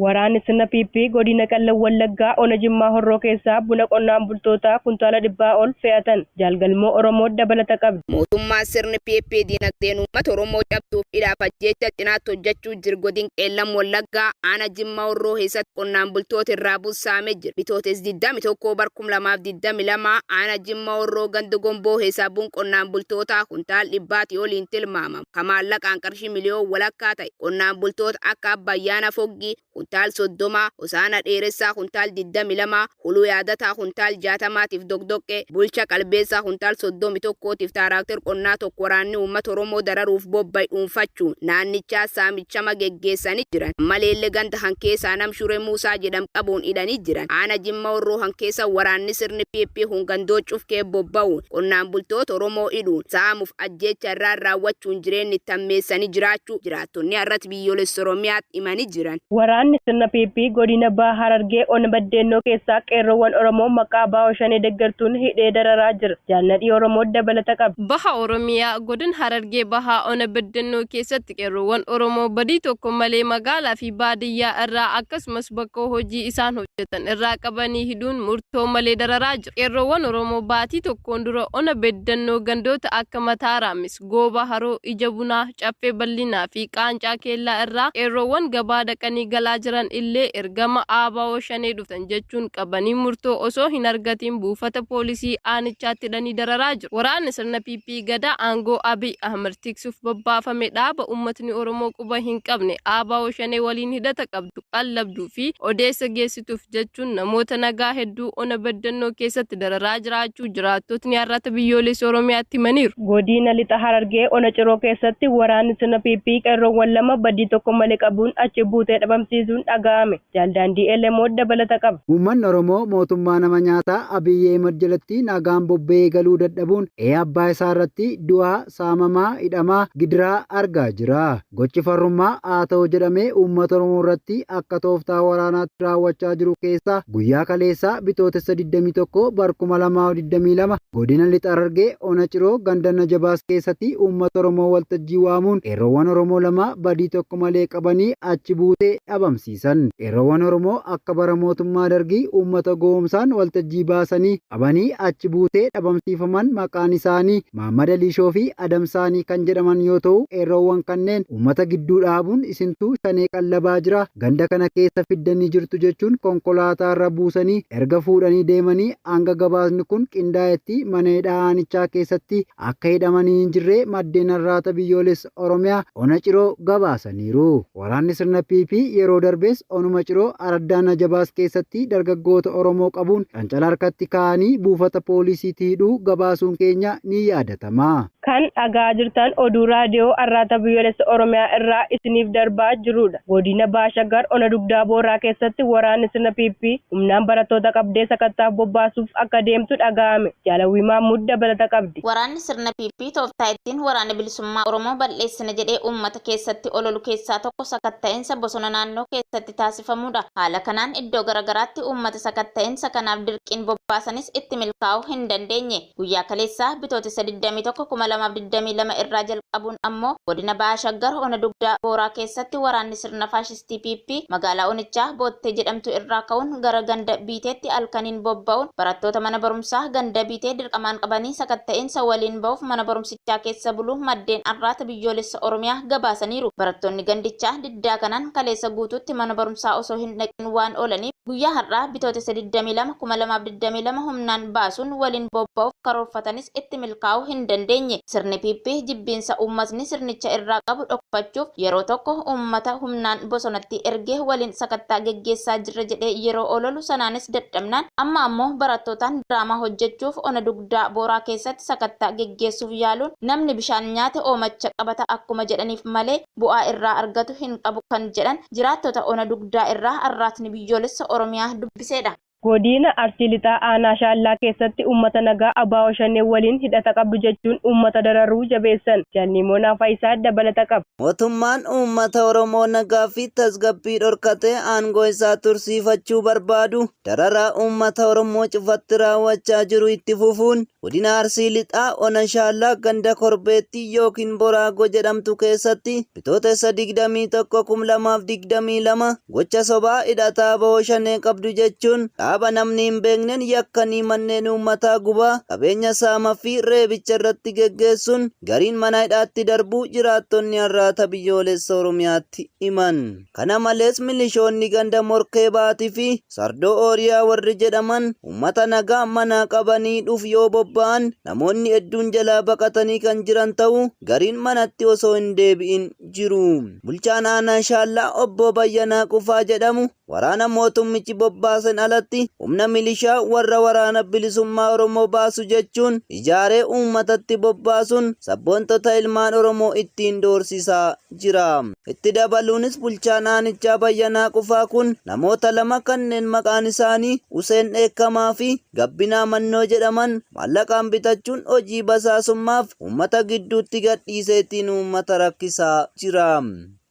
Waraanni sirna PP godina Qellem Wallaggaa ona Jimmaa Horroo keessaa buna qonnaan bultootaa kuntaala 100 ol fe'atan. Jaalgalmoo Oromoo dabalata qabdi. Mootummaan sirni PP dinagdeen uummata Oromoo cabsuuf hidhaaf ajjeechaa cinaatti hojjechuu jir godin Qeellam Wallaggaa aana Jimma Horroo keessatti qonnaan bultoota irraa bun saame jira. Bitootes 21 bar 2022 aana Jimma Horroo ganda Gomboo keessaa bun qonnaan bultootaa kuntaal dhibbaatii oliin tilmaamamu ka maallaqaan qarshii miliyoon walakkaa ta'e qonnaan bultoota akka Abba Ayyaana Foggii kuntaal 30, Hosaana Dheeressaa kuntaal 22, Huluu Yaadataa kuntaal 60tiif Doqdoqqee Bulcha Qalbeessaa kuntaal 31tiif taaraakter qonnaa tokko waraanni uummata Oromoo dararuuf bobba'e dhuunfachuun naannichaa saamichama geggeessani jiran. Maleelle ganda kan keessaa nam Shure Muusaa jedham qabuun hidhani jiran. Aana Jimma Horroo kan keessa waraanni sirni PP kun gandoo cufkee bobba'uun qonnaan bultoota Oromoo hidhuun saamuuf ajjeecha irraan raawwachuun jireenni itti hammeessani jiraachuu jiraattonni har'atti biyyoolessa Oromiyaatti himani jiran. Waraanni sirna PP godina Baha Harargee ona Baddeennoo keessaa qeerroowwan Oromoo maqaa ABO Shanee deggertuun hidhee dararaa jira. Jaalnadhii Oromoo dabalata qabdi. Baha Oromiyaa godin Harargee Bahaa ona Baddannoo keessatti qeerroowwan Oromoo badii tokko malee magaalaa fi baadiyyaa irraa akkasumas bakka hojii isaan hojjetan irraa qabanii hidhuun murtoo malee dararaa jiru. Qeerroowwan Oromoo baatii tokkoon dura ona Beddannoo gandoota akka Mataa Raammis, Gooba Haroo, Ija Bunaa, Caffee Bal'inaa fi Qaancaa Keellaa irraa qeerroowwan gabaa dhaqanii galaa jiran illee ergama ABO Shanee dhuftan jechuun qabanii murtoo osoo hin argatiin buufata poolisii aanichaatti hidhanii dararaa jiru. Waraanni sirna PP Gadaa aangoo Abiy Ahmed tiksuuf bobbaafame dhaaba uummatni Oromoo quba hin qabne ABO Shanee waliin hidhata qabdu, qallabduu fi odeessa geessituuf jechuun namoota nagaa hedduu ona Baddannoo keessatti dararaa jiraachuu jiraattotni Arraata Biyyoolessa Oromiyaatti himaniiru. Godina Lixa Harargee ona Ciroo keessatti waraanni sirna PP qeerroowwan lama badii tokko malee qabuun achi buutee dhabamsiisuun dhaga'ame. Jaaldaandii Elemoo dabalata qaba. Uummanni Oromoo mootummaa nama nyaataa Abiy Ahimed jalatti nagaan bobba'ee galuu dadhabuun qe'ee abbaa isaa irratti du'aa, saamamaa, hidhamaa, gidiraa argaa jira. Gochi farrummaa haa ta'u jedhamee uummata Oromoo irratti akka tooftaa waraanaatti raawwachaa jiru keessaa guyyaa kaleessaa Bitootessa 21 bar 2022 godina Lixa Harargee ona Ciroo ganda Najabaas keessatti uummata Oromoo waltajjii waamuun qeerroowwan Oromoo lama badii tokko malee qabanii achi buutee dhabamsiisan. Qeerroowwan Oromoo akka bara mootummaa Dargii uummata gowwoomsaan waltajjii baasanii qabanii achi buutee dhabamsiifaman maqaan isaanii Mahaammad Aliishoo fi Adam Saanii kan jedhaman yoo ta'u, qeerroowwan kanneen uummata gidduu dhaabuun isintu shanee qallabaa jira, ganda kana keessa fiddanii jirtu jechuun konkolaataa irra buusanii erga fuudhanii deemanii hanga gabaasni kun qindaa'etti mana hidhaa aanichaa keessatti akka hidhamanii hin jirre maddeen Arraata Biyyoolessa Oromiyaa ona Ciroo gabaasaniiru. Waraanni sirna PP yeroo darbes onuma Ciroo araddaa Najabaas keessatti dargaggoota Oromoo qabuun cancala harkatti kaa'anii buufata poolisiitti hidhuu gabaasuun keenya ni yaadatama. Kan dhaga'aa jirtan oduu raadiyoo Arraata Biyyoolessa Oromiyaa irraa isiniif darbaa jirudha. Godina Baha Shaggar ona Dugdaa Booraa keessatti waraanni sirna PP humnaan barattoota qabdee sakattaaf bobbaasuuf akka deemtu dhaga'ame. Jaalawwii Maammuud dabalata qabdi. Waraanni sirna PP tooftaa ittiin Waraana Bilisummaa Oromoo bal'eessina jedhee uummata keessatti ololu keessaa tokko sakatta'insa bosona naannoo keessatti taasifamuudha. Haala kanaan iddoo garagaraatti uummata sakatta'insa kanaaf dirqiin bobbaasanis itti milkaa'uu hin dandeenye. Guyyaa kaleessaa Bitootessa 21, 2022 irraa jalqabuun ammoo godina Baha Shaggar ona Dugdaa Booraa keessatti waraanni sirna faashistii PP magaalaa onichaa Boottee jedhamtu irraa ka'uun gara ganda Biiteetti halkaniin bobba'uun barattoota mana barumsaa ganda Biitee dirqamaan qabanii sakatta'insa waliin ba'uuf mana barumsichaa keessa buluu maddeen Arraata Biyyoolessa Oromiyaa gabaasaniiru. Barattoonni gandichaa diddaa kanaan kaleessa guutuutti mana barumsaa osoo hin dhaqin waan oolaniif guyyaa har'aa Bitootessa 22, 2022 humnaan baasuun waliin bobba'uuf karoorfatanis itti milkaa'uu hin dandeenye. Sirni PP jibbiinsa uummatni sirnicha irraa qabu dhokfachuuf yeroo tokko uummata humnaan bosonatti ergee waliin sakattaa geggeessaa jirra jedhee yeroo ololu sanaanis dadhabnaan amma ammoo barattootaan diraamaa hojjechuuf ona Dugdaa Booraa keessatti sakattaa geggeessuuf yaaluun namni bishaan nyaate oomacha qabata akkuma jedhaniif malee bu'aa irraa argatu hin qabu kan jedhan jiraattota ona Dugdaa irraa Arraatni Biyyoolessa Oromiyaa dubbiseedha. Godina Arsii Lixaa Aanaa Shaallaa keessatti uummata nagaa ABO Shanee waliin hidhata qabdu jechuun uummata dararuu jabeessan. Jalnimoonaa Faayisaa dabalata qaba. Mootummaan uummata Oromoo nagaa fi tasgabbii dhorkatee aangoo isaa tursiifachuu barbaadu dararaa uummata Oromoo cufatti raawwachaa jiru itti fufuun godina Arsii Lixaa Ona Shaallaa ganda Korbeettii yookiin Boraagoo jedhamtu keessatti Bitootessa 21, 2022 gocha sobaa hidhataa ABO Shanee qabdu jechuun dhaaba namni hin beekneen yakkanii manneen uummataa gubaa, qabeenya saamaa fi reebicha irratti geggeessuun gariin mana hidhaatti darbuu jiraattonni Arraata Biyyoolessa Oromiyaatti himan. Kana malees milishoonni ganda Morkee Baatii fi Sardoo Ooriyaa warri jedhaman uummata nagaa manaa qabanii hidhuuf yoo bobba'an namoonni hedduun jalaa baqatanii kan jiran ta'uu gariin manatti osoo hin deebi'in jiru. Bulchaan aanaa Shaallaa obbo Bayyanaa Qufaa jedhamu waraana mootummichi bobbaasen alatti humna milishaa warra Waraana Bilisummaa Oromoo baasu jechuun ijaaree uummatatti bobbaasuun sabboontota ilmaan Oromoo ittiin doorsisaa jira. Itti dabaluunis bulchaan aanichaa Bayyanaa Qufaa kun namoota lama kanneen maqaan isaanii Huseen Dheekkamaa fi Gabbinaa Mannoo jedhaman maallaqaan bitachuun hojii basaasummaaf uummata gidduutti gadhiisee ittiin uummata rakkisaa jira.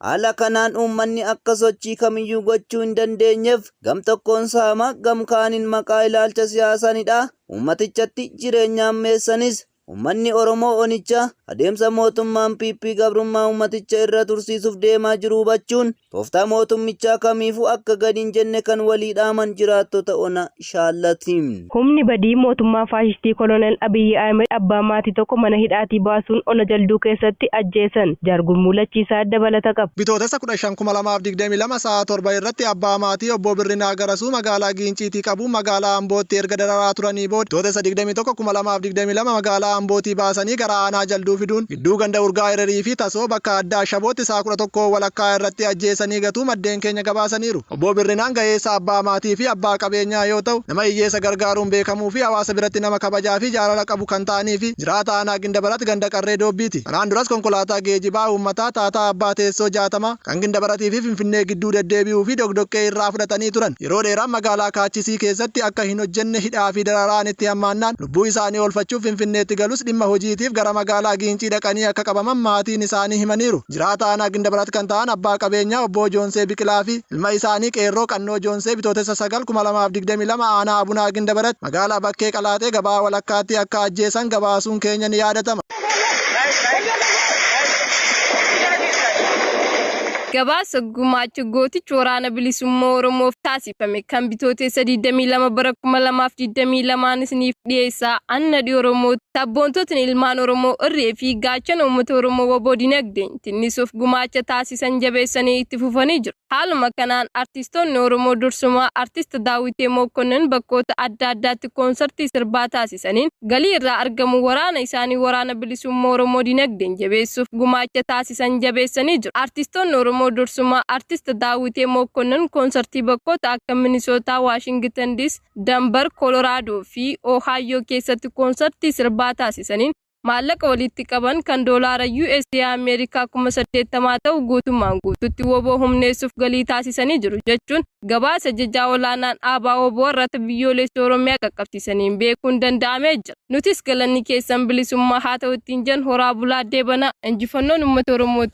Haala kanaan uummanni akka sochii kamiyyuu gochuu hin dandeenyeef gam tokkoon saamaa gam kaaniin maqaa ilaalcha siyaasaan hidhaa uummatichatti jireenya hammeessanis uummanni Oromoo onichaa adeemsa mootummaan PP gabrummaa uummaticha irra tursiisuuf deemaa jiru hubachuun tooftaa mootummichaa kamiifuu akka gadi hin jenne kan walii dhaaman jiraattota ona Shaallati. Humni badii mootummaa faashistii Koloneel Abiyyi Ahmed abbaa maatii tokko mana hidhaatii baasuun ona Jalduu keessatti ajjeesan. Jaargurmuu Lachiisaa dabalata qaba. Bitootessa 15, 2022 sa'a 7 irratti abbaa maatii obbo Birrinaa Garasuu magaalaa Giinciitii qabuun magaalaa Ambootti erga dararaa turanii booda Bitootessa 21, 2022 magaalaa Ambootii baasanii gara aanaa Jalduu fiduun gidduu ganda Urgaa Ererii fi Tasoo bakka addaa Shabootti sa'a 11:30 irratti ajjeesanii gatuu maddeen keenya gabaasaniiru. Obbo Birrinaan ga'eessa abbaa maatii fi abbaa qabeenyaa yoo ta'u, nama hiyyeessa gargaaruun beekamuu fi hawaasa biratti nama kabajaa fi jaalala qabu kan ta'anii fi jiraata aanaa Gindabarat ganda Qarree Doobbiiti. Kanaan duras konkolaataa geejibaa uummataa Taataa abbaa teessoo 60 kan Gindabaratii fi Finfinnee gidduu deddeebi'uu fi doqdoqqee irraa fudhatanii turan. Yeroo dheeraan magaalaa Kaachisii keessatti akka hin hojjenne hidhaa fi dararaan itti hammaannaan lubbuu isaanii oolfachuuf Finfinneetti galus dhimma hojiitiif gara magaalaa Giincii dhaqanii akka qabaman maatiin isaanii himaniiru. Jiraata aanaa Gindabarat kan ta'an abbaa qabeenyaa obbo Joonsee Biqilaa fi ilma isaanii Qeerroo Qannoo Joonsee Bitootessa 9, 2022 aanaa Abunaa Gindabarat magaalaa Bakkee Qalaaxee gabaa walakkaatti akka ajjeesan gabaasuun keenya ni yaadatama. Gabaasa gumaacha gootichi Waraana Bilisummaa Oromoof taasifame kan Bitootessa 22 bara 2022 isiniif dhiyeessaa Anna Oromoo. Sabboontotni ilmaan Oromoo irree fi gaachana uummata Oromoo WBO dinagdeen tinnisuuf gumaacha taasisan jabeessanii itti fufanii jiru. Haaluma kanaan artistoonni Oromoo dursumaa artist Daawitee Mokonnin bakkoota adda addaatti koonsartii sirbaa taasisaniin galii irraa argamu waraana isaanii Waraana Bilisummaa Oromoo dinagdeen jabeessuuf gumaacha taasisan jabeessanii jiru. Artistoonni Oromoo dursumaa artist Daawitee Mokonnin koonsartii bakkoota akka Minisootaa, Waashingitan DC, Danbar, Koloraadoo fi Ohayoo keessatti koonsartii sirbaa taasisaniin maallaqa walitti qaban kan doolaara USA Ameerikaa 80,000 ta'u guutummaan guututti WBO humneessuuf galii taasisanii jiru jechuun gabaasa ajajaa olaanaan ABO WBO irratti biyyoolessa Oromiyaa qaqqabsiisaniin beekuun danda'amee jira. Nutis galanni keessan bilisummaa haa ta'u ittiin jan horaa bulaa deebanaa, injifannoon uummata Oromooti.